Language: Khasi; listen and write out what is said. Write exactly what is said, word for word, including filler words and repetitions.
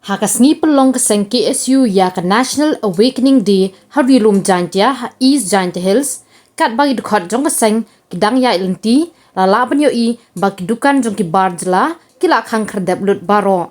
Ha ka sngi pynlong ka seng KSU ïa ka National Awakening Day ha Ri-lum Jaiñtia ha East Jaiñtia Hills, katba ki dkhot jong ka seng ki dang ïaid lynti, la lah ban ïohi ba ki dukan jong ki bar jylla ki la khang khyrdep lut baroh.